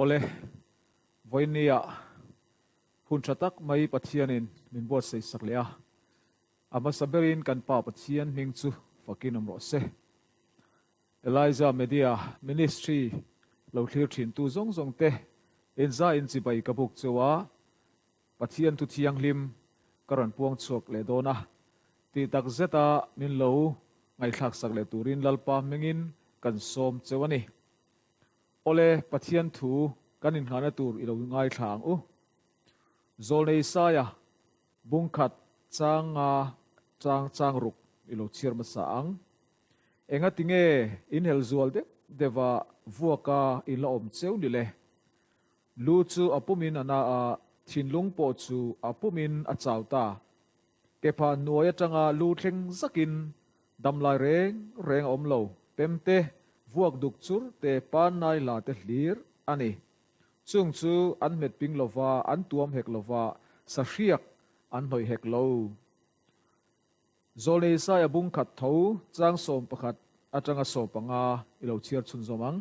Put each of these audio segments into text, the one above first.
Awle, vawiinnia hun tha tak mai Pathianin min buatsaih sak leh a, a hmasa berin kan Pa Pathian hming chu fakin awm rawh se. Elijah Media Ministry lo thlir thintu zawng zawng te inza in chibai ka buk cheu a, Pathian thu thianghlim ka rawn puang chhuak leh dawn a, tih tak zeta min lo ngaihthlak sak leh turin Lalpa hmingin kan sawm cheu a ni. Awle, Pathian thu kan inngahna tur i lo ngaithla ang u. Zawlnei Saia bungkhat chang nga chang chang ruk i lo chhiar hmasa ang. Engati nge inhelh zual deuh deuha vuaka in la awm cheu ni le? Lu chu a pumin a na a, thinlung pawh chu a pumin a chau ta. Kepha hnuai atanga lu thleng zakin damlai reng reng a awm lo, pemte, vuak duk chur te, pannai la te hlir a ni. Chung chu an hmet ping lova, an tuam hek lova, sahriak an hnawih hek lo. Zawlnei Saia bung khat tho chang 11 atanga 15 i lo chhiar chhunzawm ang.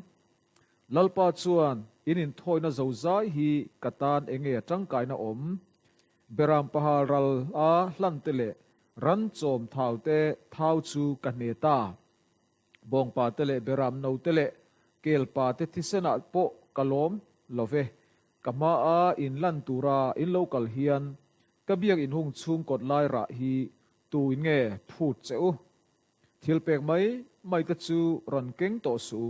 Lalpa chuan in inthawina zozai hi ka tan enge a tangkaina awm? Beram pahal ral a hlan te leh ran chawm thau te thau chu ka hne ta. Bawngpa te leh beram no te leh kelpa te thisenah pawh ka lawm lo ve. Ka hmaa in lan tura in lo kal hian Ka biak inhung chhung kawt lai rah hi tu in nge phut che u? Thil pek mai mai te chu rawn keng tawh suh u.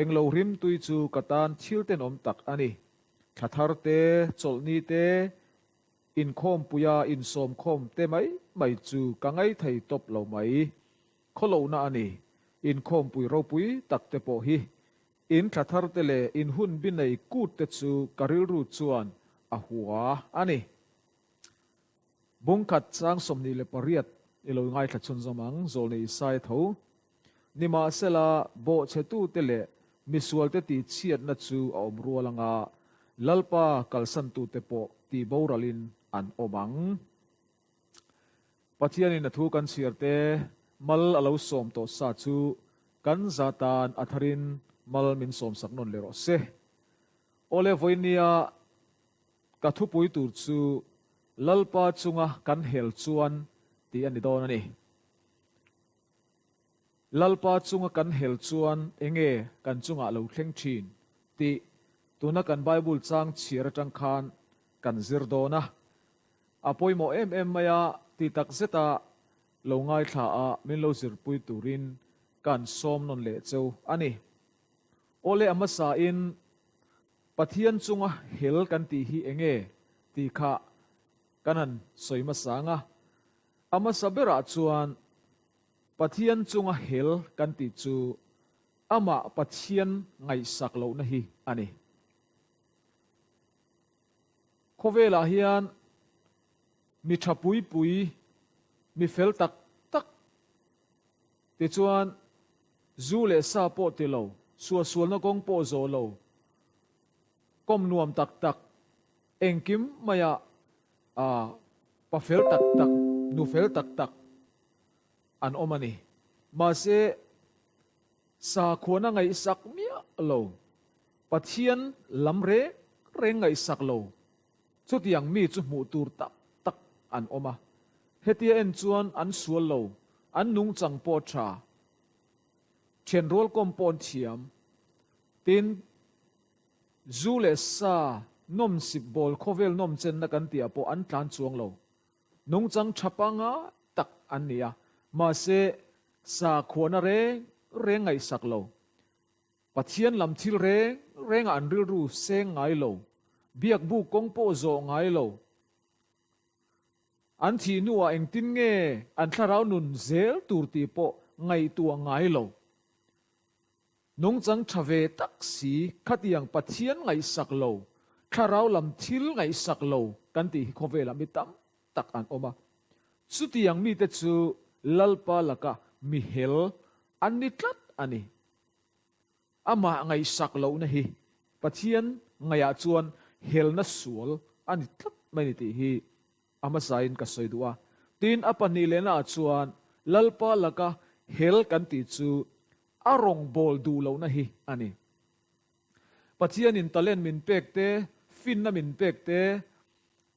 Englo hrim tui chu ka tan thil tenawm tak a ni. Thla thar te, chawlhni te, inkhawmpuia insawmkhawm te mai mai chu ka ngaithei tawp lo mai. Khawlohna a ni. Inkhawmpui ropui tak te pawh hi In thla thar te leh in hun bi nei kut te chu ka rilru chuan a hua a ni. Bungkhat chang 28 i lo ngaithla chhunzawm ang, Zawlnei Isaiah tho. Nimahsela, bawhchhetute leh misualte tihchhiatna chu a awm rual anga, Lalpa kalsantute pawh tihboralin an awm ang. Pathianin a thu kan chhiar te mal a lo sawm tawh sa chu kan za tan a tharin mal min sawm sak nawn leh rawh se. Awle vawinia ka thupui tur chu Lalpa chunga kan hel chuan tih a ni dawn a ni. Lalpa chunga kan hel chuan enge kan chungah lo thleng thin tih tuna kan Bible chang chhiar atang khan kan zir dawn a. A pawimawh em em mai a, ti tak zeta lo ngaithla a min lo zirpui turin kan sawm nawn leh cheu a ni. Awle a hmasain Pathian chunga hel kan tih hi enge tih kha kan han sawi hmasa ang a. A hmasa berah chuan Pathian chunga hel kan tih chu amah Pathian ngaihsak lohna hi a ni. Khawvelah hian mi tha pui pui, mi fel tak tak te chuan zu leh sa pawh ti lo, suahsualna kawng pawh zawh lo, kawm nuam tak tak, engkim maia pa fel tak tak, nu fel tak tak an awm a ni. Mahse, sakhuana ngaihsak miah lo. Pathian lam reng reng ngaihsak lo, chutiang mi chu hmuh tur tak tak an awm a. Hetia en chuan an sual lo, an nungchang pawh tha, thianrual kawm pawh an thiam. Tin, zu leh sa nawmsip bawl khawvel nawmchenna kan tihah pawh an tlan chuang lo. Nungchang tha panga tak an ni a, mahse sakhuana reng reng ngaihsak lo. Pathian lam thil reng rengah an rilru seng ngai lo, biakbu kawng pawh zawh ngai lo. An thih hnuah engtin nge an thlarau nun zel tur tih pawh ngaihtuah ngai lo. Nungchang tha ve tak si khatiang Pathian ngaihsak lo, thlarau lam thil ngaihsak lo kan tih hi khawvelah mi tam tak an awm a. Chutiang mite chu Lalpa laka mihel an ni tlat a ni. Amah ngaihsak lohna hi Pathian ngaihah chuan helna sual a ni tlat mai ni tih hi a hmasain ka sawi duh a. Tin, a pahnih lehnaah chuan Lalpa laka hel kan tih chu a rawngbâwl duh lohna hi a ni. Pathianin talent min pek te, finna min pek te,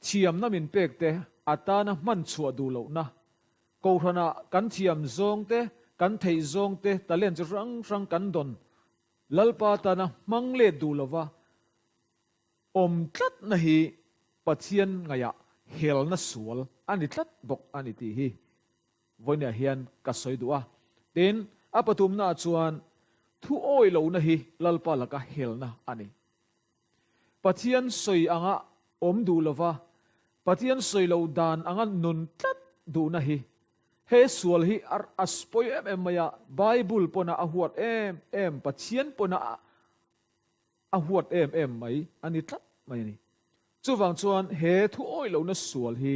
thiamna min pek te atana hman chhuah duh lohna. Kohhrana kan thiam zawng te, kan theih zawng te, talent chi hrang hrang kan dawn Lalpa tana hmang let duh lova awm tlatna hi Pathian ngaihah helna sual a ni tlat bawk a ni tih hi Vawinia hian ka sawi duh a. Tin, a pathumnaah chuan thu awi lohna hi Lalpa laka helna a ni. Pathian sawi anga awm duh lova, Pathian sawi loh dan anga nun tlat duhna hi he sual hi a pawi em em mai a, Bible pawna a huat em em, Pathian pawna a huat em em mai a ni tlat mai a ni. Chuvang chuan he thu awi lohna sual hi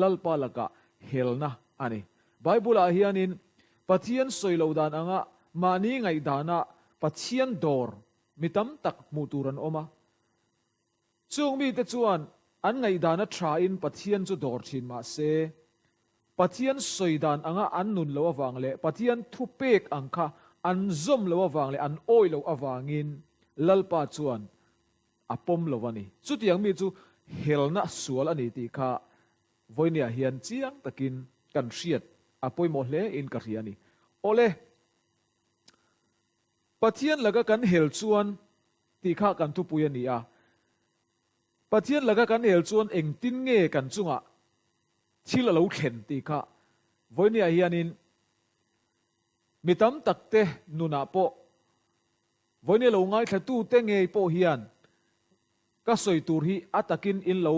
Lalpa lakah helna a ni. Bible-ah hianin Pathian sawi loh dan anga mahni ngaihdanah Pathian dawr mi tam tak hmuh tur an awm a. Chung mite chuan an ngaihdana thain Pathian chu dawr thin mah se, Pathian sawi dan anga an nun loh avang leh Pathian thu pek ang kha an zawm loh avang leh an awi loh avangin Lalpa chuan a pawm lo a ni. Chutiang mi chu helna sual a ni tih kha vawinia hian chiang takin kan hriat a pawimawh hle in ka hria a ni. Awle, Pathian laka kan hel chuan tih kha kan thupui a ni a. Pathian laka kan hel chuan engtin nge kan chungah thil a lo thlen tih kha vawinia hianin mi tam takte nunah pawh Vawinia lo ngaithlatute ngei pawh hian ka sawi tur hi a takin in lo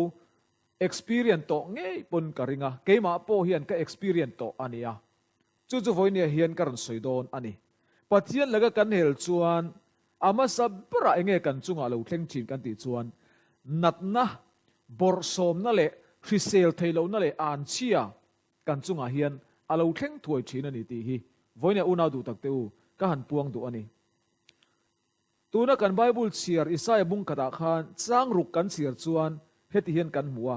experience tawh ngei pawn ka ring a, keimah pawh hian ka experience tawh a nia. Chu chu vawinia hian ka rawn sawi dawn a ni. Pathian laka kan hel chuan a hmasa berah enge kan chungah lo thleng thin kan tih chuan natna, bawrhsawmna leh hrisel theihlohna leh anchhia kan chungah hian a lo thleng thuai thin a ni tih hi vawinia unau duh takte u ka han puang duh a ni. Tuna kan Bible chhiar Isaia bung khatah khan chang ruk kan chhiar chuan heti hian kan hmu a,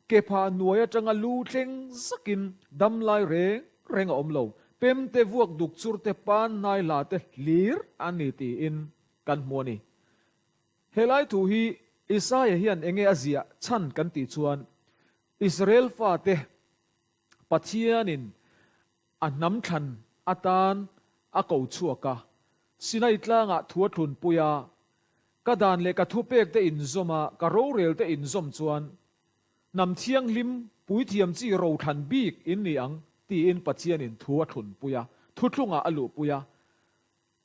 Kepha hnuai atanga lu thleng zakin dam lai reng reng a awm lo, pemte vuak duk churte pan hnai hla te hlir a ni tiin kan hmu a ni. Helai thu hi Isaia hian enge a ziah chhan kan tih chuan Israel fate Pathianin a hnam thlan atan a ko chhuak a, Sinai tlangah thu a thlunpui a, Ka dan leh ka thupek te inzawm a, ka rorel te inzawm chuan hnam thianghlim puithiam chi rothlan bik in ni ang, tiin Pathianin thu a thlunpui a, thuthlungah a luhpui a.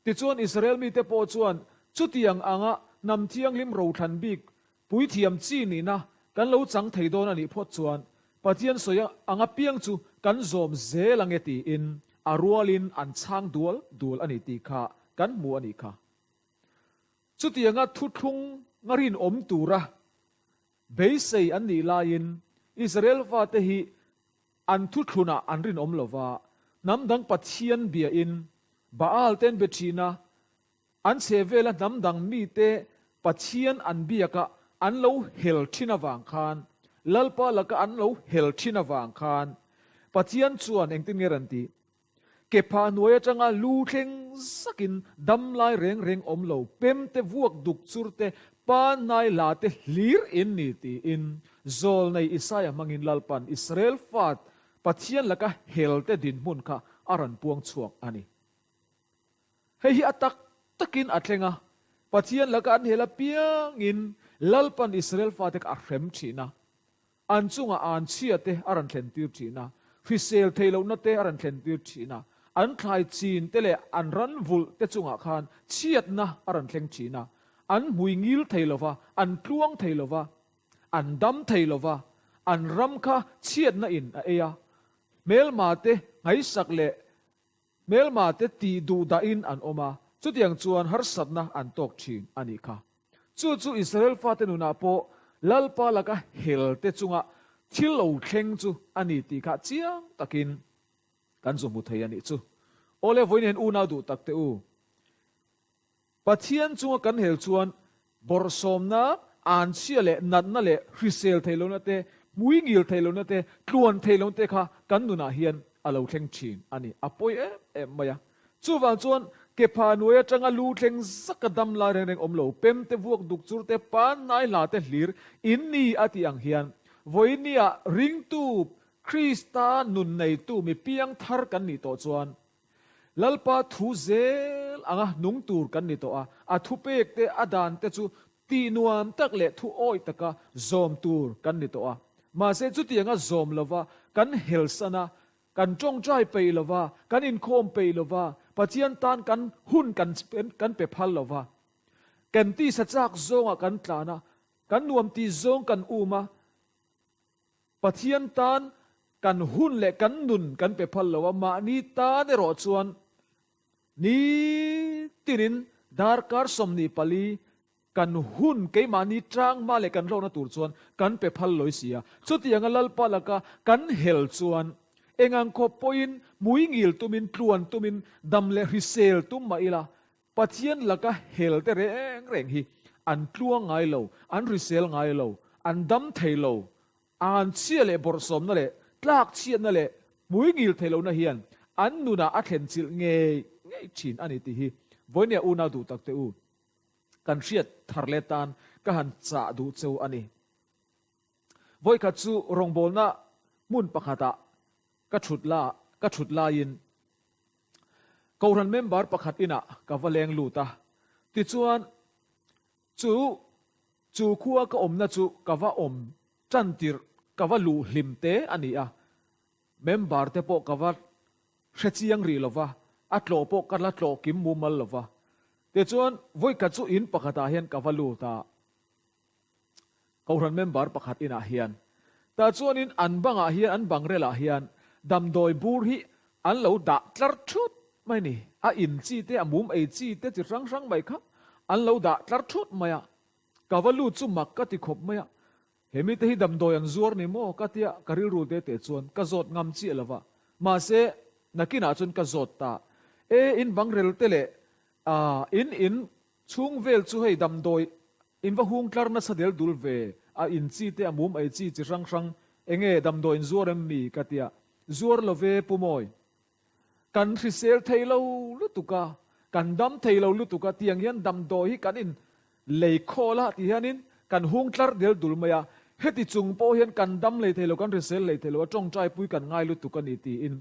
Tichuan Israel mite pawh chuan chutiang anga hnam thianghlim rothlan bik puithiam chi nihna kan lo chang thei dawn a nih phawt chuan Pathian sawi ang apiang chu kan zawm zel ange tiin a rualin an chhang dual dual a ni tih kha kan hmu a nih kha. Chutianga thuthlung nga rinawm tura beisei an nih laiin Israel fate hi An thuthlunah an rinawm lo va, hnam dang Pathian biain Baal te an be thin a, an chhe vela hnam dang mite Pathian an biaka an lo hel thin avang khan, Lalpa laka an lo hel thin avang khan Pathian chuan engtin nge rawn tih? Ke phah hnuai atanga lu thleng zakin dam lai reng reng awm lo, pem te vuak duk chur te, pa hnai la te hlir in ni tiin Zawlnei Isaia hmangin Lalpan Israel fat Pathian laka hel te dinhmun kha a rawn puang chhuak a ni. Hei hi a tak takin a thleng a, Pathian laka an hel apiangin Lalpan Israel fate kha a hrem thin a, An chungah anchhia te a rawn thlentir thin a, hrisel thei lohna te a rawn thlentir thin a, an thlai chin te leh an ran vulh te chungah khan chhiatna a rawn thleng thin a, an hmui ngil thei lo va, an tluang thei lo va, an dam thei lo va, an ram kha chhiatna in a ei a, hmelma te ngaihsak leh hmelma te tih duh dahin an awm a, chutiang chuan harsatna an tawk thin a nih kha. Chu chu Israel fate nunah pawh Lalpa laka hel te chunga thil lo thleng chu a ni tih kha chiang takin kan zu hmu thei a nih chu. Awle vawiin hian unau duh tak teh u. Pathian chunga kan hel chuan bawrhsawmna, anchhia leh natna leh hrisel thei lohna te, hmui ngil thei lohna te, tluan thei lohna te kha kan nunah hian a lo thleng thin a ni. A pawi em em mai a. Chuvang chuan Kepha hnuai atanga lu thleng zaka dam lai reng reng awm lo, pem te vuak duk chur te, pannai hla te hlir in ni a tih ang hian, vawinia ringtu Krista nun neitu mi piang thar kan nih tawh chuan, Lalpa thu zel anga nung tur kan ni tawh a, a thupek te, a dan te chu tih nuam tak leh thu awih taka zawm tur kan ni tawh a. Mahse chutianga zawm lova kan helsan a, kan tawngtai peih lova, kan inkhawm peih lova, Pathian tan kan hun kan kan pe phal lova, kan tisa chak zawngah kan tlan a, kan nuam tih zawng kan um a, Pathian tan kan hun leh kan nun kan pe phal lo a, mahni tan erawh chuan nitinin darkar 24 kan hun keimahni tang hma leh kan hlawkna tur chuan kan pe phal lawi si a. Chutianga Lalpa laka kan hel chuan engang khawp pawhin hmui ngil tumin, tluan tumin, dam leh hrisel tum mah ila, Pathian laka hel te reng reng hi an tluang ngai lo, an hrisel ngai lo, an dam thei lo. An chhia leh bawrhsawmna leh tlak chhiatna leh hmui ngil thei lohna hian an nunah a thlen chilh ngei ngei thin a ni tih hi vawinia unau duh tak te u kan hriat thar leh tan ka han chah duh cheu a ni. Vawikhat chu rawngbawlna hmun pakhatah ka thut la ka thut laiin Kohhran member pakhat inah ka va leng lut a, tichuan chu chu khua ka awmna chu ka va awm tan tirh ka va luh hlim te a ni a, member te pawh ka va hre chiang rih lo va, a tlawh pawh ka la tlawh kim mumal lo va. Tichuan vawikhat chu in pakhatah hian ka va lut a, Kohhran member pakhat inah hian tah chuanin an bangah hian an bangrelah hian damdawi bur hi an lo dah tlar thut mai ni. A in chi te, a mum ei chi te chi hrang hrang mai kha an lo dah tlar thut mai a. Ka va lut chu mak ka ti khawp mai a. He mite hi damdawi an zuar ni maw ka tia ka rilru te te chuan ka zawt ngam chiah lo va. Mahse nakinah chuan ka zawt ta. E in bangrel te leh in in chhung vel chu hei damdawi In va hung tlar nasa del dul ve, a in chi te a mum ei chi chi hrang hrang, enge damdawi in zuar em mi ka tia, zuar lo ve Pu Mawi. Kan hrisel thei lo lutuk a, kan dam thei lo lutuk a, tiang hian damdawi hi kan in lei khawl a ti hianin kan hung tlar del dul mai a, heti chung pawh hian kan dam lei thei lo, kan hrisel lei thei lo a, tawngtai pui kan ngai lutuk a ni tiin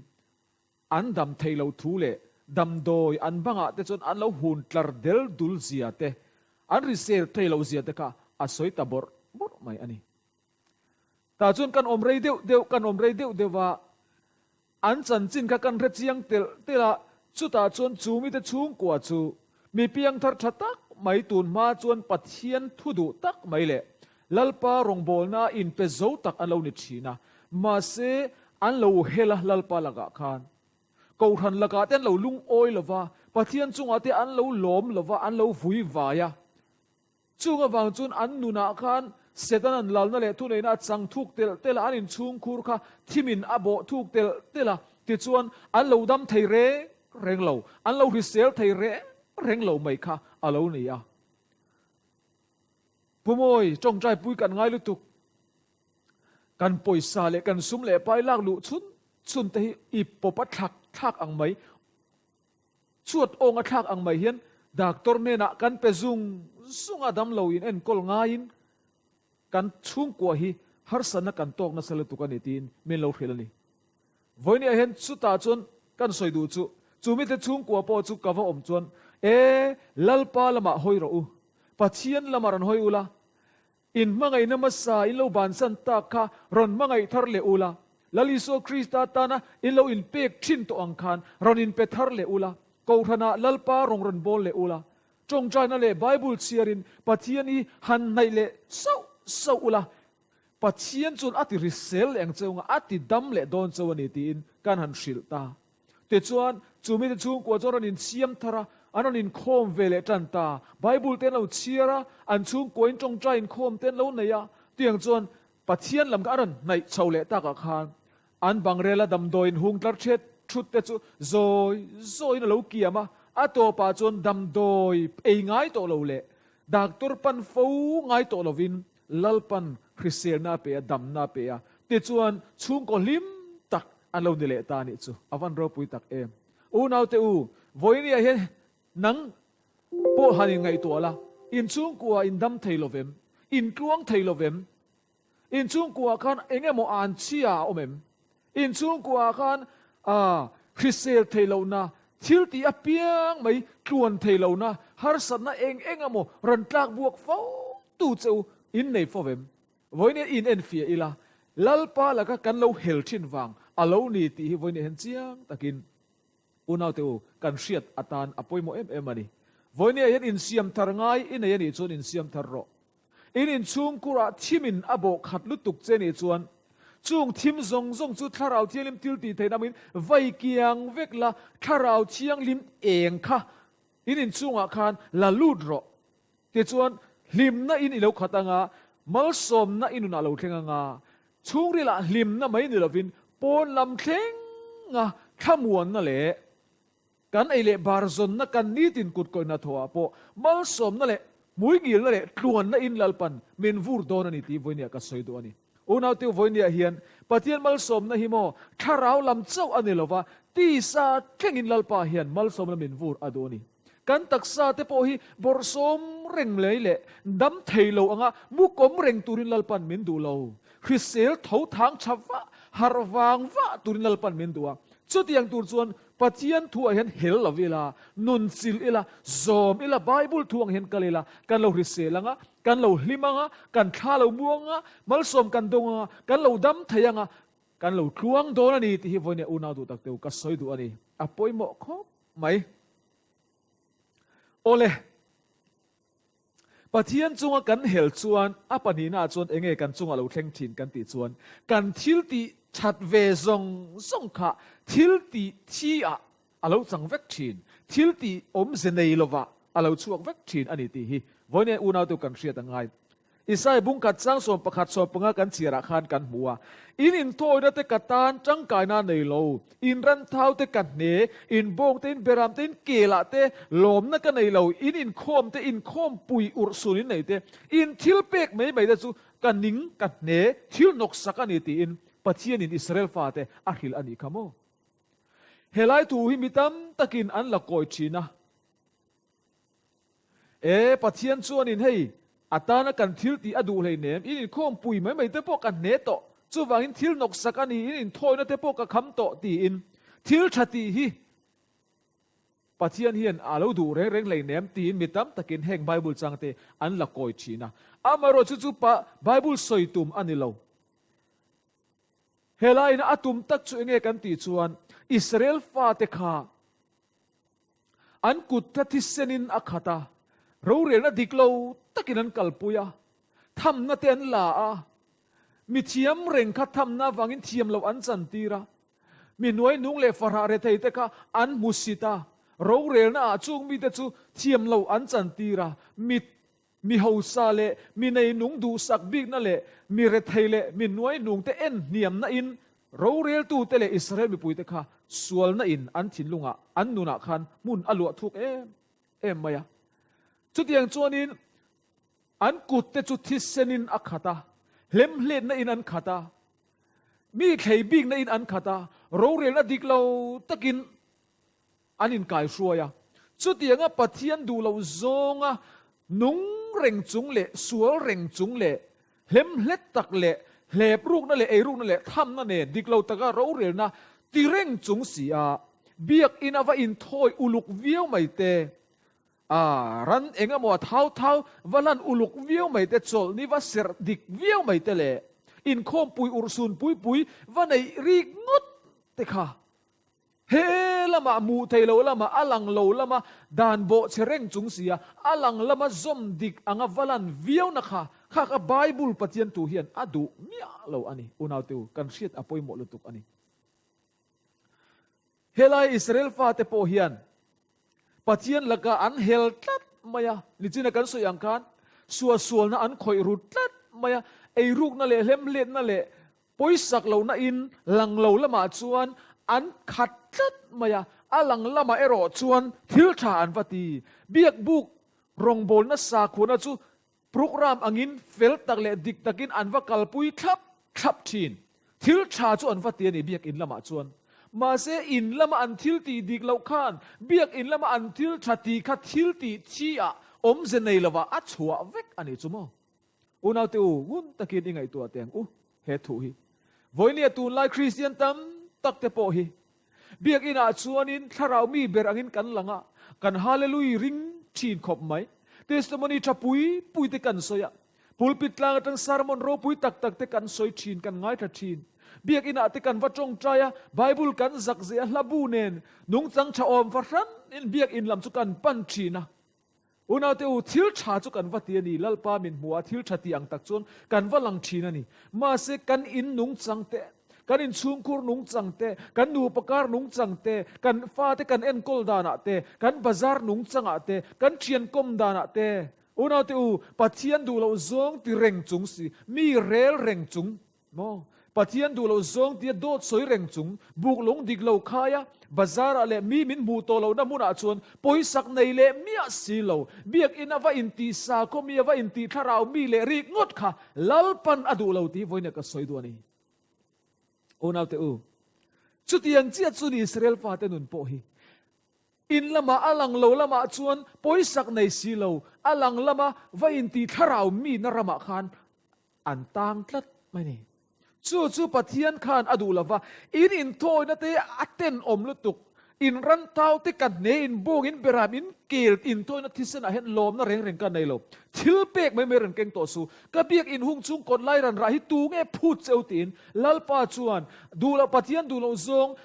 An dam thei lo thu leh damdawi an bangah te chuan an lo hun tlar del dul zia te, an risel thei lo zia te kha a sawi ta bawrh bawrh mai a ni. Tah chuan kan awm rei deuh deuh, kan awm rei deuh deuh a, an chanchin kha kan hre chiang telh telh a, chutah chuan chu mite chhungkua chu mi piangthar tha tak mai tun hma chuan Pathian thu duh tak mai leh Lalpa rawngbawlna inpe zo tak an lo ni thin a, mahse an lo hel a Lalpa lakah khan. Kohhran lakah te an lo lungawi lo va, Pathian chungah te an lo lawm lo va, an lo vui vai a. Chung avang chuan an nunah khan Satan an lalna leh thuneihna a chang thuk telh telh a, an inchhungkhur kha thimin a bawh thuk telh telh a, tichuan an lo dam thei reng reng lo, an lo hrisel thei reng reng lo mai kha a lo ni a. Pu Mawi, tawngtai pui kan ngai lutuk. Kan pawisa leh kan sum leh pai lak luh chhun chhun te hi i pawp a thlak thlak ang mai, chhuat awng a thlak ang mai hian doctor hnenah kan pe zung zung a, damlo in enkawl ngaiin kan chhungkua hi harsatna kan tawk nasa lutuk a ni tiin min lo hrilh a ni. Vawinia hian chutah chuan kan sawi duh chu, chu mite chhungkua pawh chu ka va awm chuan, E, Lalpa lamah hawi rawh u, Pathian lamah rawn hawi ula, in hmangaihna hmasa in lo bansan tak kha rawn hmangaih thar leh ula, Lal Isua Krista tana in lo inpek thin tawh ang khan rawn inpe thar leh ula, Kohhranah Lalpa rawn rawn bawl leh ula, tawngtaina leh Bible chhiarin Pathian hi han hnaih leh sauh sauh ula, Pathian chuan a ti hrisel leh ang cheu nga, a ti dam leh dawn cheu a ni tiin kan han hrilh ta. Tichuan, chu mite chhungkua chuan rawn insiam thar a, an rawn inkhawm ve leh tan ta. Bible te an lo chhiar a, an chhungkuain tawngtai inkhawm te an lo nei a. Tiang chuan Pathian lam kha a rawn hnaih chho leh takah khan an bangrela damdawiin hung tlar ṭhet ṭhut te chu zawi zawiin a lo kiam a, a tawpah chuan damdawi ei ngai tawh lo leh doctor pan fo ngai tawh lovin Lalpan hriselna a pe a, damna a pe a, tichuan chhungkaw hlim tak an lo ni leh ta a nih chu. A van ropui tak em. Unaute u, vawinia hian Nang pawh han inngaihtuah la, in chhungkua in dam thei lo vem? In tluang thei lo vem? In chhungkuaah khan eng emaw an chhia a awm em? In chhungkuaah khan hrisel thei lohna, thil tih apiang mai tluan thei lohna, harsatna eng eng emaw rawn tlak buak fo tu che u in nei fo vem? Vawiin in enfiah ila, Lalpa laka kan lo hel thin vang a lo ni tih hi vawiin hian chiang takin Unaute u, kan hriat atan a pawimawh em em a ni. Vawinia hian insiam thar ngai i nei a nih chuan insiam thar rawh. In inchhungkurah thimin a bawh khat lutuk che nih chuan chung thim zawng zawng chu Thlarau Thianghlim thil tih theihna angin vai kiang vek la, Thlarau Thianghlim eng kha in inchhungah khan la lut rawh. Tichuan, hlimna in i lo khat anga, malsawmna i nunah lo thleng anga, chhungrilah hlimna mai ni lovin pawn lam thlenga thlamuanna leh kan ei leh bar zawnna kan nitin kut kawihna thawhah pawh malsawmna leh hmuingilna leh tluanna in Lalpan min vur dawn a ni tih vawinia ka sawi duh a ni. Unaute vawinia hian Pathian malsawmna hi maw thlarau lam chauh a ni lova, tisa thlengin Lalpa hian malsawmna min vur a duh a ni. Kan taksa te pawh hi bawrhsawm reng lei leh dam thei lo anga mu kawm reng turin Lalpan min duh lo. Hrisel tho thang tha vah, harh vang vah turin Lalpan min duh a. Chutiang tur chuan Pathian thuah hian hel lo ila, nun chil ila, zawm ila, Bible thu ang hian kal ila, kan lo hrisel anga, kan lo hlim anga, kan thla lo muang anga, malsawm kan dawng anga, kan lo dam thei anga, kan lo tluang dawn a ni tih hi vawiin unau duh tak teu ka sawi duh a ni. A pawimawh khawp mai. Awle, Pathian chunga kan hel chuan a pahnihnaah chuan enge kan chunga lo thleng thin kan tih chuan kan thil tih that ve zawng zawng kha thil tih thi ah a lo chang vek thin, thil tih awmze nei lovah a lo chhuak vek thin a ni tih hi vawiin unautu kan hriat a ngai. Isaiah bungkhat chang 11 15 kan chhiarah khan kan hmu a, In inthawina te ka tan tangkaina nei lo, in ranthau te ka hne, in bawng te, in beram te, in kelah te lawmna ka nei lo, in inkhawm te, inkhawm pui urh sun in nei te, in thil pek mai mai te chu ka ning, ka hne, thil nawksak a ni tiin Pathianin Israel fate a hrilh a nih kha maw? Helai thu hi mi tam takin an la kawi thin a. E, Pathian chuanin hei a tana kan thil tih a duh hleinem, in inkhawm pui mai mai te pawh ka hne tawh, chuvangin thil nawksak a ni, in inthawina te pawh ka kham tawh tiin thil tha tih hi Pathian hian a lo duh reng reng hleinem tiin mi tam takin heng Bible changte an la kawi thin a. Amaherawh chu chu pa Bible sawi tum a ni lo. Helaiin a tum tak chu enge kan tih chuan Israel fate kha An kut kha thisenin a khat a, rorelna dik lo takin an kalpui a, thamna te an la a, mi thiam reng kha thamna avangin thiam loh an chantir a, mi hnuainung leh fahrah rethei te kha an hmusit a, rorelna ah chung mite chu thiam loh an chantir a, mi mi hausa leh mi neinung duhsak bikna leh mi rethei leh mi hnuaihnung te en hniamna in roreltu te leh Israel mipui te kha sualna in an thinlungah an nunah khan hmun a luah thuk em em mai a. Chutiang chuanin an kut te chu thisenin a khat a, hlemhletna in an khat a, mi thlei bikna in an khat a, rorelna dik lo takin an inkaihruai a. Chutianga Pathian duh loh zawnga nung reng chung leh sual reng chung leh hlemhlet tak leh hlep rukna leh eirukna leh thamna nen dik lo taka rorelna ti reng chung si a, biakinn a va inthawi uluk viau mai te, a ran eng emaw a thau thau va lan uluk viau mai te, chawlhni va serh dik viau mai te leh inkhawmpui urhsun pui pui va neih rik ngawt te kha He lamah hmuh thei lo lama a lang lo lama dan bawh che reng chung sia a lang lama zawm dik anga va lan viau na kha kha kha Bible Pathian thu hian a duh miah lo a ni. Unaute u, kan hriat a pawimawh lutuk a ni. Helai Israel fate pawh hian Pathian lakah an hel tlat mai a, nichina kan sawi ang khan suahsualna an khawih rut tlat mai a, eirukna leh hlemhletna leh Pawisak lohna in lang lo lamah chuan an khat tlat mai a, a lang lamah erawh chuan thil tha an va ti. Biakbuk rawngbawlna sakhuana chu programme angin fel tak leh dik takin an va kalpui thlap thlap thin. Thil tha chu an va ti a ni biakin lamah chuan. Mahse in lama an thil tih dik loh khan biak in lama an thil tha tih kha thil tih thi ah awmze nei lovah a chhuah vek a nih chu maw? Unaute u, ngun takin i ngaihtuah teh ang u he thu hi. Vawinia tunlai Kristian tam tak te pawh hi biak inah chuanin thlarau mi ber angin kan lang a, kan Hallelui ring thin khawp mai. Testimony tha pui pui te kan sawi a, Pulpit tlang atang sermon ropui tak tak te kan sawi thin, kan ngaithla thin. Biakinah te kan va tawngtai a, Bible kan zak zeh a, hlabu nen nungchang tha awm fahran in biakin lam chu kan pan thin a. Unaute u, thil tha chu kan va ti a ni, Lalpa min hmu a, thil tha ti ang tak chuan kan va lang thin a ni. Mahse kan in nungchang te, kan inchhungkhur nungchang te, kan nupa kar nungchang te, kan fate kan enkawl danah te, kan bazar nungchangah te, kan thiankawm danah te, Unaute u, Pathian duh loh zawng ti reng chung si, mi rel reng chung maw? Pathian duh loh zawng tia dawt sawi reng chung, buk lung dik lo khaia bazar ah leh mi min hmuh tawh lohna hmunah chuan pawisak nei leh miah si lo, biakinn a va intih sakhaw mi a va intih thlarau mi leh rik ngawt kha Lalpan a duh lo tih vawiin ah ka sawi duh a ni. Unaute u, chutiang chiah chu ni Israel fate nun pawh hi. In lamah a lang lo lamah chuan pawisak nei si lo, a lang lama va inti thlarau mi na ramah khan an tang tlat mai ni. Chu chu Pathian khan a duh lova, in inthawina te a tenawm lutuk, in ran tau te ka hne in bawng in beram in kel inthawina thisen ah hian lawmna reng reng ka nei lo. Thil pek mai mai rawn keng tawh su, ka biak in hung chung kawt lai ran rah hi tu nge phut cheu tiin Lalpa chuan duh loh Pathian duh loh zawng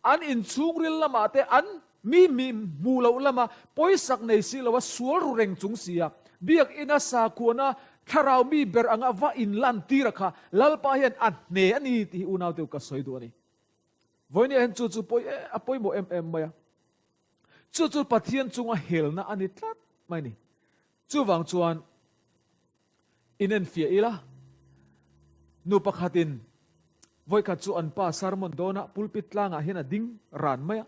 An inchhungril lamah te an mi mi hmuh loh lama pawisak nei si loa sual ru reng chung si a, biakina sakhuana thlarau mi ber anga va inlantir a kha Lalpa hian a hne a ni tih hi unaute u ka sawi duh a ni. Vawinia hian chu chu pawi a pawimawh em em mai a. Chu chu Pathian chunga helna a ni tlat mai a ni. Chuvang chuan inenfiah ila, nu pakhatin vawikhat chu an pa sermon dawnah pulpit tlangah hian a ding ran mai a.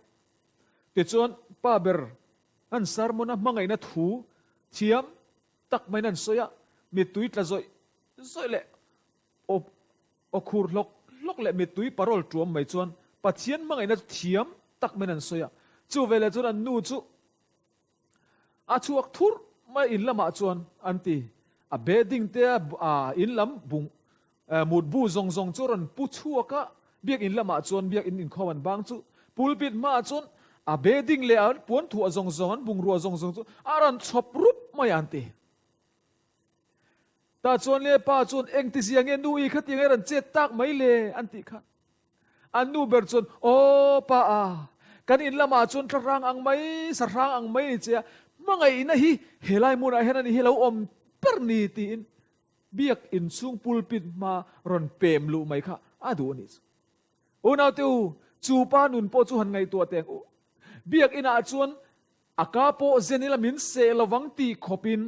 Tichuan pa ber an sermon a hmangaihna thu thiam tak maiin an sawi a, mittui tla zawih zawih leh aw khur hlawk hlawk leh mittui parawl tuam mai chuan Pathian hmangaihna chu thiam tak maiin an sawi a. Chu veleh chuan an nu chu A chhuak thurh mai in lamah chuan an ti. A bedding te a in lam bung mutbu zawng zawng chu a rawn pu chhuak a, biak in lamah chuan biak in inkhawm an bang chu pulpit hmaah chuan a bedding leh a puanthuah zawng zawng an bungrua zawng zawng chu a rawn chhawp rup mai a an ti. Tah chuan le pa chuan engtizia nge nu i khatiang e rawn chet tak mai le an tih khan An nu ber chuan, Aw pa a, kan in lamah chuan thlahrang ang mai, sahrang ang mai ni che a, hmangaihna hi helai hmunah hian a ni hi lo awm ber ni tiin biak inchhung pulpit hma rawn pem luh mai kha a duh a nih chu. Unaute u, chu pa nun pawh chu han ngaihtuah teh ang u. Biak inah chuan a ka pawh zen ila min seh lovang tih khawpin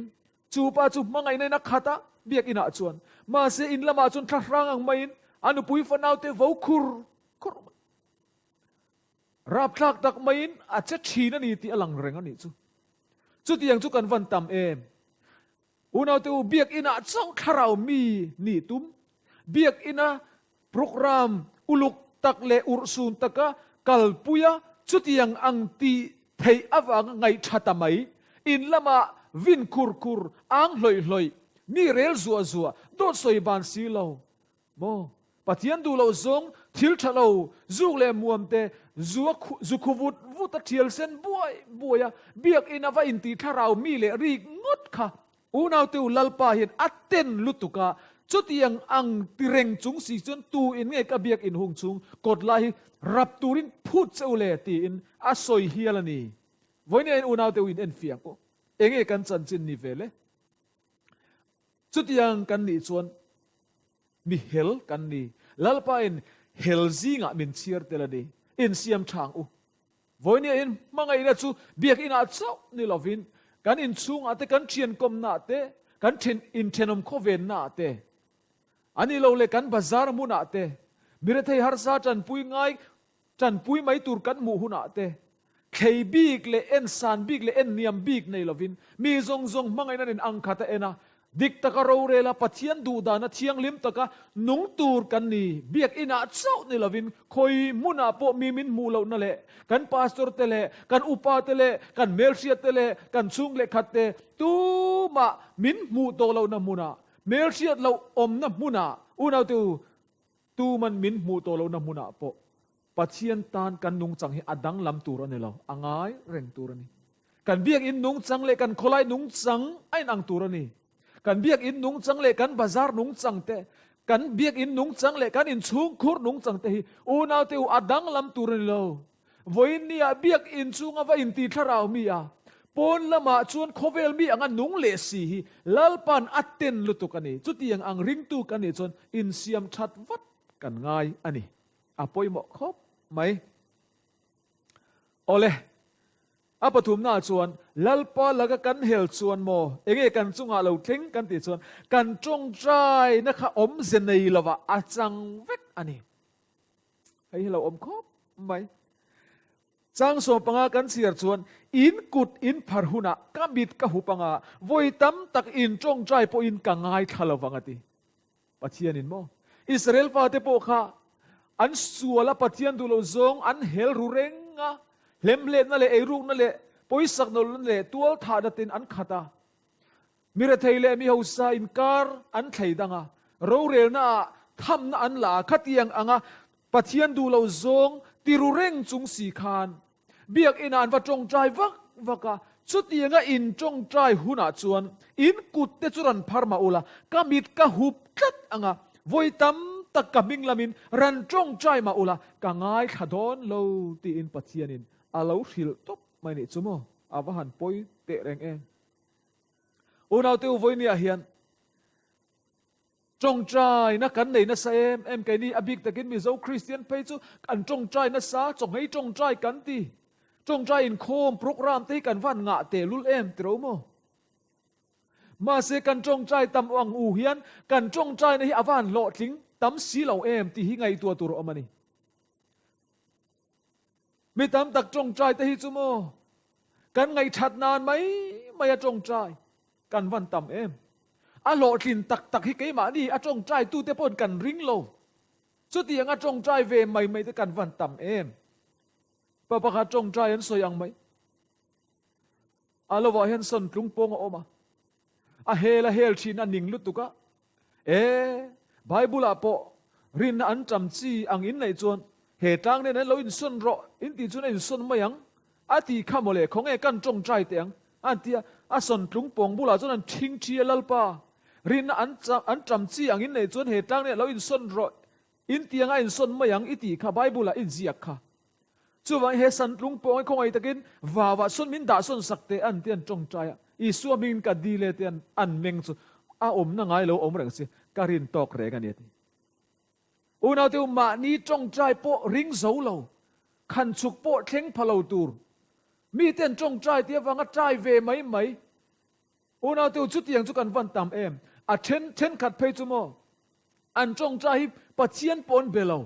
Chu pa chu hmangaihna in a khat a, biakinah chuan. Mahse, in lamah chuan thlahrang ang maiin a nupui fanaute vo khur khur mai. Rapthlak tak maiin a che thin a ni tih a lang reng a nih chu. Chutiang chu kan van tam em? Unaute u, biakinah chauh thlarau mi nih tum, biakina program uluk tak leh urhsun taka kalpui a, chutiang ang tih theih avanga ngaihṭha ta mai, in lamah vin khur khur, ang hlawih hlawih, mi rel zuah zuah, dawt sawi ban si lo maw? Pathian duh loh zawng thil ṭha lo, zuk leh muam te, zu a zu khu vut vut a ṭhial sen buai buai a, biakinn a va intih thlarau mi leh rik ngawt kha Unaute u Lalpa hian a ten lutuk a, chutiang ang ti reng chung si chuan tu in nge ka biak in hung chung kawt lai hi rap turin phut che u le tiin a sawi hial a ni. Vawinia in unaute u in en fiang u, enge kan chanchin ni ve le? Chutiang kan nih chuan mi hel kan ni. Lalpa in hel zingah min chhiar tel a ni. Insiam tha ang u. Vawinia in hmangaihna chu biakinah chauh ni lovin kan inchhungah te, kan thiankawmnaah te, kan then inthenawm khawvennaah te, a ni lo leh kan bazar hmunah te, mirethei harsa tanpui ngai tanpui mai tur kan hmuh hunah te, thlei bik leh en san bik leh en niam bik nei lovin mi zawng zawng hmangaihna nen ang khat a en a. Dik taka rorela Pathian duhdana thianghlim taka nung tur kan ni. Biakinah chauh ni lovin khawi hmunah pawh mi min hmuh lohna leh kan pastor te leh kan upa te leh kan hmelhriat te leh kan chhung leh khat te tumah min hmuh tawh lohna hmunah, hmelhriat loh awmna hmunah unaute u tuman min hmuh tawh lohna hmunah pawh Pathian tan kan nungchang hi a danglam tur a ni lo, a ngai reng tur a ni. Kan biakinn nungchang leh kan khawlai nungchang a inang tur a ni. Kan biakinn nungchang leh kan bazar nungchang te, kan biakinn nungchang leh kan inchhungkhur nungchang te hi unaute u a danglam tur a ni lo. Vawiin nia biakinn chunga va inti thlarau mi a, pawn lamah chuan khawvel mi anga nung leh si hi Lalpa'n a ten lutuk a ni. Chutiang ang ringtu kan nih chuan insiam that vat kan ngai a ni. A pawimawh khawp mai. Awle, a pathumnaah chuan Lalpa laka kan hel chuan maw, enge kan chungah lo thleng kan tih chuan kan tawngtaina kha awmze nei lovah a chang vek a ni. Hei hi lo awm khawp mai. Chang 15 kan chhiar chuan in kut in phar hunah ka mit ka hup anga vawi tam tak in tawngtai pawhin ka ngaithla lovang a ti. Pathianin maw? Israel fate pawh kha an sual a, Pathian duh loh zawng an hel ru reng a, hlemhletna leh eirukna leh pawisak nawlna leh tualthahna ten an khat a. Mi rethei leh mi hausa inkar an thlei dang a, rorelna ah thamna an la a, khatiang anga Pathian duh loh zawng ti ru reng chung si khan Biakinn ah an va tawngtai vak vak a, chutianga in tawngtai hunah chuan in kut te chu rawn phar mah ula, ka mit ka hup tlat ang a, vawi tam tak ka hming lamin rawn tawngtai mah ula, ka ngaithla dawn lo tiin Pathianin a lo hrilh tawp mai nih chu maw, a va han pawi teh reng em. Unaute u vawinia hian Tawngtaina kan nei nasa em em keini a bik takin Mizo Kristian phei chu kan tawngtai nasa, chawngei tawngtai kan ti. Tawngtai inkhawm program te hi kan van ngah tehlul em tiro maw? Mahse kan tawngtai tam ang u hian kan tawngtaina hi a van hlawhtling tam si lo em tih hi ngaihtuah tur a awm a ni. Mi tam tak tawngtai te hi chu maw kan ngaihthat nan mai mai a tawngtai kan van tam em. A hlawhtlin tak tak hi keimahni a tawngtai tute pawhin kan ring lo. Chutiang a tawngtai ve mai mai te kan van tam em. Pa pakhat tawngtai an sawi ang mai. A lovah hian sawn tlung pawng a awm a. A hel a hel thin a ning lutuk a. E, Bible ah pawh rinna an tam chi ang in neih chuan he tlang nen an lo insawn rawh in tih chuan a insawn mai ang a ti kha mawle khawnge kan tawngtai teh ang an ti a. A sawn tlung pawng bulah chuan an thing thi a Lalpa rinna an an tam chi ang in neih chuan he tlang nen lo insawn rawh in ti ang a insawn mai ang i tih kha Bible ah i ziak kha. Chuvangin he santlung pawng hi khawngaih takin vauah sawn min dah sawn sak teh an ti an tawngtai a, Isua hmingin ka dil e ti an an meng chu a awmna ngai lo awm reng si, ka rin tawk reng a ni a ti. Unaute u mahni tawngtai pawh ring zo lo, khan chhuk pawh thleng pha lo tur, mite an tawngtai tih avanga tai ve mai mai, unaute u chutiang chu kan van tam em, a then thenkhat phei chu maw an tawngtai hi Pathian pawh an be lo,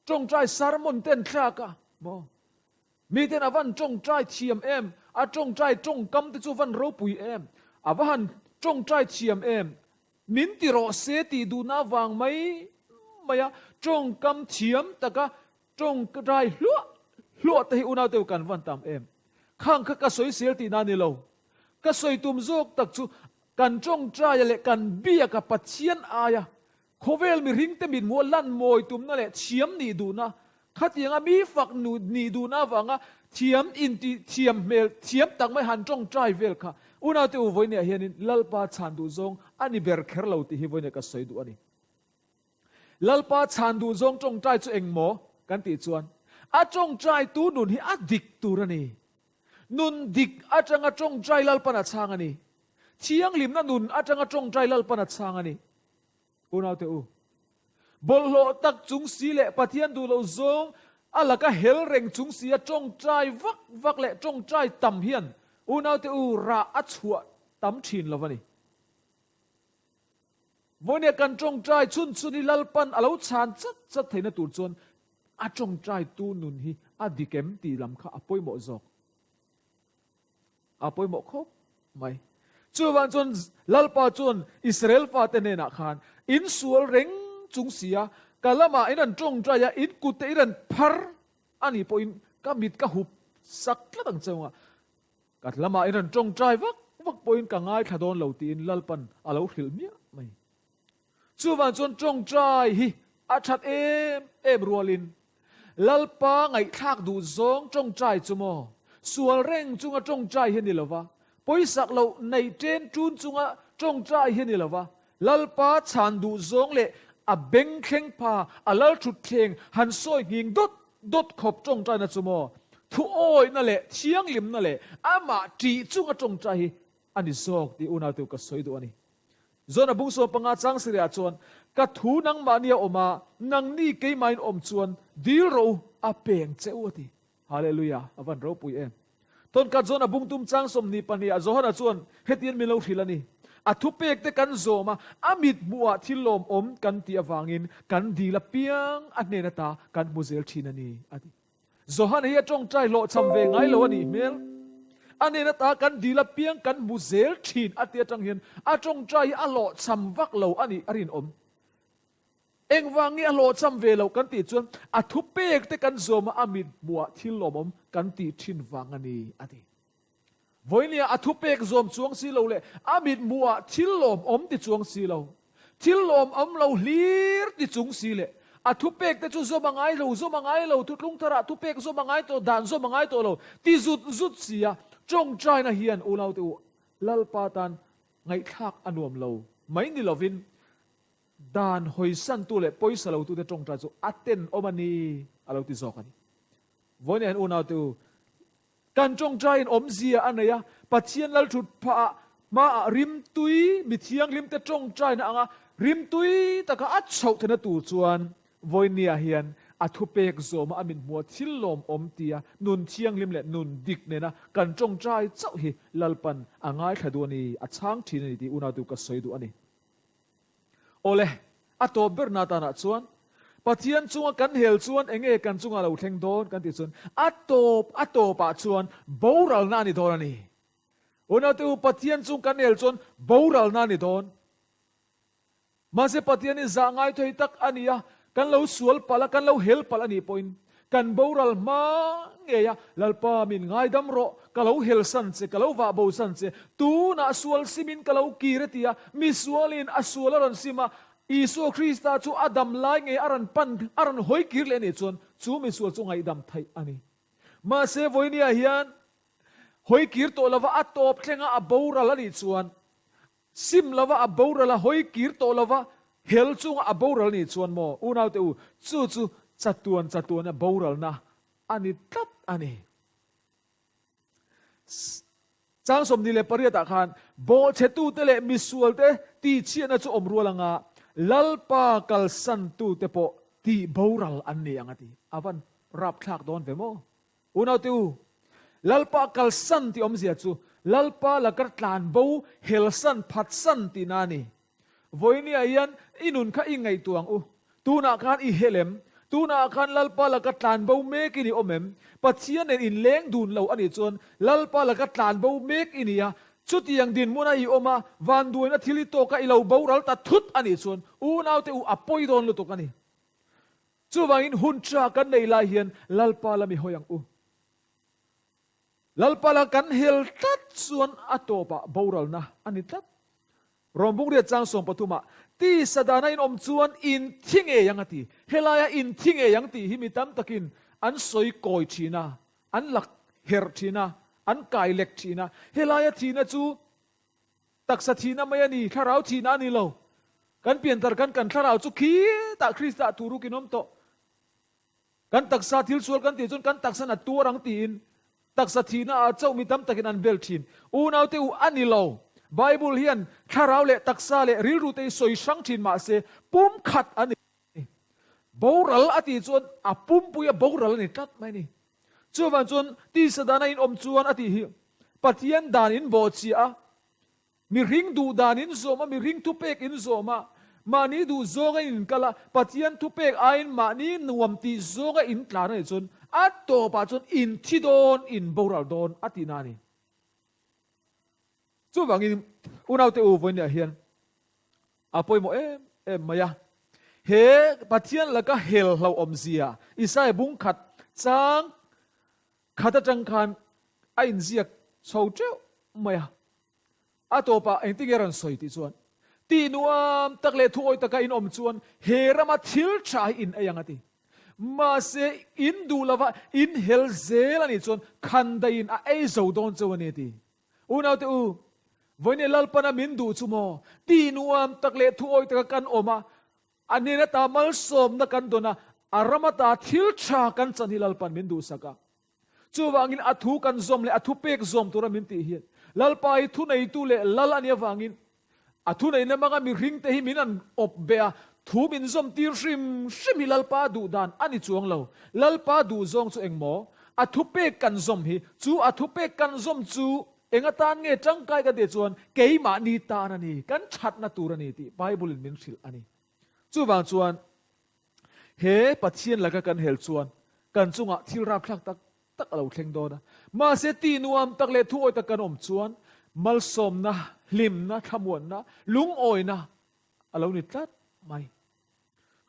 Tawngtai sermon ten thlak a maw? Miten a van tawngtai thiam em? A tawngtai tawngkam te chu van ropui em? A va han tawngtai thiam em? Min ti rawh se tih duhna avang mai mai a tawngkam thiam taka tawngtai hluah hluah te hi unau te kan van tam em? Khang kha ka sawisel tihna a ni lo. Ka sawi tum zawk tak chu kan tawngtaia leh kan biaka Pathian aia Khawvel mihringte mithmuh a lan mawi tumna leh thiam nih duhna, khatianga mi fak nih duhna avanga thiam inti thiam hmel thiam tak mai han tawngtai vel kha unaute u vawinia hianin Lalpa chhan duh zawng a ni ber kher lo tih hi vawinia ka sawi duh a ni. Lalpa chhan duh zawng tawngtai chu eng maw kan tih chuan a tawngtaitu nun hi a dik tur a ni. Nun dik atanga tawngtai Lalpan a chhang a ni. Thianghlimna nun atanga tawngtai Lalpan a chhang a ni. Unaute u, bawlhhlawh tak chung si leh Pathian duh loh zawng a laka hel reng chung si a tawngtai vak vak leh tawngtai tam hian unaute u rah a chhuah tam thin lo a ni. Vawinia kan tawngtai chhun chhun hi Lalpan a lo chhan chat chat theihna tur chuan a tawngtaitu nun hi a dik em tih lam kha a pawimawh zawk. A pawimawh khawp mai. Chuvang chuan Lalpa chuan Israel fate hnenah khan, In sual reng chung sia, ka lamah in rawn tawngtai a, in kutte i rawn phar a nih pawhin ka mit ka hup sak tlat ang che unga, ka lamah in rawn tawngtai vak vak pawhin ka ngaithla dawn lo tiin Lalpan a lo hrilh miah mai. Chuvang chuan tawngtai hi a that em em rualin Lalpa ngaihthlak duh zawng tawngtai chu maw? Sual reng chunga tawngtai hi a ni lova, pawisak loh nei ṭen ṭun chunga tawngtai hi a ni lova, Lalpa chhan duh zawng leh a beng thleng pha, a lal thut thleng han sawi nghing dawt dawt khawp tawngtaina chu maw? Thu awihna leh thianghlimna leh amah ṭih chunga tawngtai hi a ni zawk tih unau tu ka sawi duh a ni. Zona bung 15 chang sireh chuan, Ka thu nangmahni a awm a, nangni keimahin awm chuan dil rawh u, a peng che u a ti. Hallelujah, a van ropui em. Tawnkat Zona bung tum chang 22 ah Johana chuan hetian min lo hrilh a ni, A thupek te kan zawm a, a mit hmuhah thil lawmawm kan tih avangin kan dil apiang a hnen ata kan hmu zel thin a ni, a ti. Johan hi a tawngtai hlawhchham ve ngai lo a nih hmel. A nen ata kan dil apiang kan hmu zel thin a ti atang hian a tawngtai hi a hlawhchham vak lo a nih a rinawm. Engvang nge a hlawhchham ve loh kan tih chuan a thupek te kan zawm a, a mit hmuhah thil lawmawm kan tih thin vang a ni a ti. Vawinia a thupek zawm chuang si lo leh a mit hmuhah thil lawmawm ti chuang si lo, thil lawmawm lo hlir ti chung si leh a thupek te chu zawm a ngai lo, zawm a ngai lo, thutlung tharah thupek zawm a ngai tawh, dan zawm a ngai tawh lo ti zut zut si a, tawngtaina hian unaute u Lalpa tan ngaihthlak a nuam lo mai ni lovin dan hawisantu leh pawisa lotute tawngtai chu a tenawm a ni a lo ti zawk a ni. Vawinia hian unaute u Kan tawngtaiin awmzia a nei a, Pathian lalthut phah ah hmaah rimtui mi thianghlimte tawngtaina anga rimtui taka a chhoh theihna tur chuan vawinia hian a thupek zawma a min hmuha thil lawmawm tia nun thianghlim leh nun dik nena kan tawngtai chauh hi Lalpan a ngaithla duh a ni, a chhang thin a ni tih unautu ka sawi duh a ni. Awle, a tawp ber na tanah chuan Pathian chunga kan hel chuan enge kan chunga lo thleng dawn kan tih chuan a tawp a tawpah chuan boralna a ni dawn a ni. Unaute u, Pathian chung kan hel chuan boralna a ni dawn. Mahse Pathian hi zah ngai thei tak a ni a, kan lo sual palh a, kan lo hel palh a nih pawhin Kan boral hma ngei a, Lalpa min ngaidam rawh, ka lo helsan che, ka lo vah bosan che, tunah sual simin ka lo kir a ti a, mi sualin a sual a rawn sim a, Isua Krista chu a dam lai ngei a rawn pan, a rawn hawi kir leh a nih chuan chu mi sual chu ngaihdam theih a ni. Mahse vawinia hian hawi kir tawh lova a tawp thlenga a boral a nih chuan Sim lova a boral a hawi kir tawh lova hel chunga a boral nih chuan maw unaute u, chu chu chatuan chatuana boralna a ni tlat a ni. Chang 28 ah khan bawhchhetute leh misualte tihchhiatna chu awm rual anga Lalpa kalsantute pawh tih boral an ni ang a ti. A van rapthlak dawn ve maw? Unaute u, Lalpa kalsan tih awmzia chu Lalpa lakar tlan bo, helsan, phatsan tihna a ni. Vawinia hian i nun kha i ngaihtuah ang u. Tunah khan i hel em? Tunah khan Lalpa laka tlan bo mek i ni awm em? Pathian nen inleng dun lo a nih chuan Lalpa laka tlan bo mek i ni a, chutiang dinhmuna i awm a, vanduaina thil i tawka i lo boral ta thut a nih chuan unaute u a pawi dawn lutuk a ni. Chuvangin hun tha kan nei lai hian Lalpa la mi hawi ang u. Lalpa la kan hel tlat chuan a tawpah boralna a ni tlat. Rawmbung riat chang 13 ah, Tisa dana in awm chuan in thi ngei ang a ti. Helaia in thi ngei ang tih hi mi tam takin an sawi kawi thin a, an lak herh thin a, an kai lek thin a. Helaia thihna chu Taksa thihna mai a ni, thlarau thihna a ni lo. Kan piantar kan kan thlarau chu khitah Krista thu rukin awm tawh. Kan taksa thil sual kan tih chuan kan taksa na tuar ang tiin taksa thihna ah chauh mi tam takin an bel thin. Unaute u a ni lo. Bible hian thlarau leh taksa leh rilru te hi sawi hrang thin mahse pumkhat a ni. Boral a tih chuan a pumpui a boral a ni tlat mai a ni. Chuvang chuan tisa dana in awm chuan a tih hi Pathian dan in bawhchhiah a, mihring duh dan in zawm a, mihring thupek in zawm a, mahni duh zawnga in inkal a, Pathian thupek aiin mahni nuam tih zawnga in tlan a nih chuan a tawpah chuan in thi dawn, in boral dawn a tihna a ni. Chuvangin Unaute u vawinia hian a pawimawh em em mai a. He Pathian laka hel hlauhawmzia Isaiah bung khat chang khat atang khan a inziak chho teuh mai a. A tawpah engtin nge rawn sawi tih chuan, Tih nuam tak leh thuawi taka in awm chuan he rama thil tha hi in ei ang a ti. Mahse, in duh lova in hel zel a nih chuan khandaiin a ei zo dawn cheu a ni a ti. Unaute u, vawiin Lalpana min duh chu maw? Tih nuam tak leh thuawi taka kan awm a, a nen ata malsawmna kan dawn a, a ram ata thil tha kan chan hi Lalpan min duhsak a. Chuvangin a thu kan zawm leh a thupek zawm tura min tih hian Lalpa hi thuneitu leh lal a nih avangin a thuneihna hmanga mihringte hi min an awp beh a, thu min zawm tir hrim hrim hi Lalpa duh dan a ni chuang lo. Lalpa duh zawng chu eng maw? A thupek kan zawm hi, chu a thupek kan zawm chu eng atan nge tangkai kan tih chuan keimahni tan a ni, kan thatna tur a ni tih Bible-in min hrilh a ni. Chuvang chuan He Pathian laka kan hel chuan kan chungah thil rapthlak tak tak a lo thleng dawn a. Mahse tih nuam tak leh thuawi tak kan awm chuan malsawmna, hlimna, thlamuanna, lungawina a lo ni tlat mai.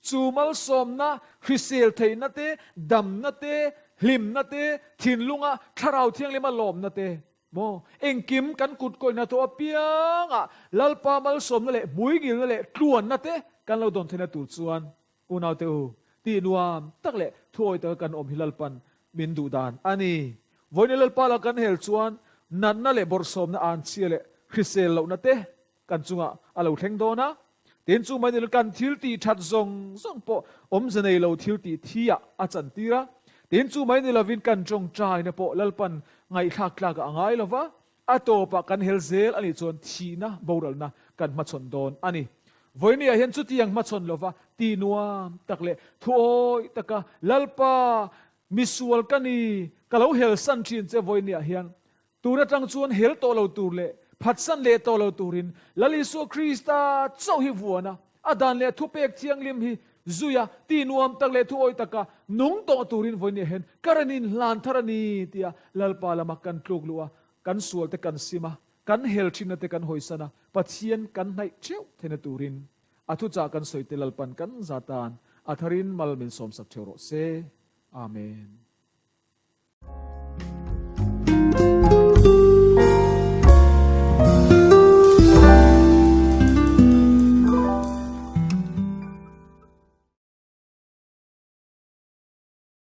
Chu malsawmna, hrisel theihna te, damna te, hlimna te, thinlunga thlarau thianghlima lawmna te, maw, engkim kan kut kawihna tawh apiangah Lalpa malsawmna leh hmuingilna leh tluanna te kan lo dawn theihna tur chuan Unaute u, tih nuam tak leh thuawi taka kan awm hi Lalpan min duh dan a ni. Vawiin Lalpa la kan hel chuan natna leh bawrhsawmna anchhia leh hrisel lohna te kan chungah a lo thleng dawn a. Tin, chu mai nilo kan thil tih that zawng zawng pawh awmze nei lo thil tih thi ah a chantir a. Tin, chu mai ni lovin kan tawngtaina pawh Lalpan ngaihthlak tlakah a ngai lova, A tawpah kan hel zel a nih chuan thihna boralna kan hmachhawn dawn a ni. Vawinia hian chutiang hmachhawn lova ti nuam tak leh thuawi taka Lalpa, misual ka ni, ka lo helsan thin che vawinia hian tun atang chuan hel tawh lo tur leh phatsan leh tawh lo turin Lal Isua Krista chauh hi vuan a, a dan leh thupek thianghlim hi Zuia, ti nuam tak leh thuawi taka nung tawh turin vawinia hian ka rawn inhlan thar a ni tia Lalpa lama kan tluk luh a, kan sual te kan sim a, kan hel thinna te kan hawisan a, Pathian kan hnaih theuh theihna turin a thuchah kan sawi te Lalpan kan za tan a tharin mal min sawmsak theuh rawh se. Amen.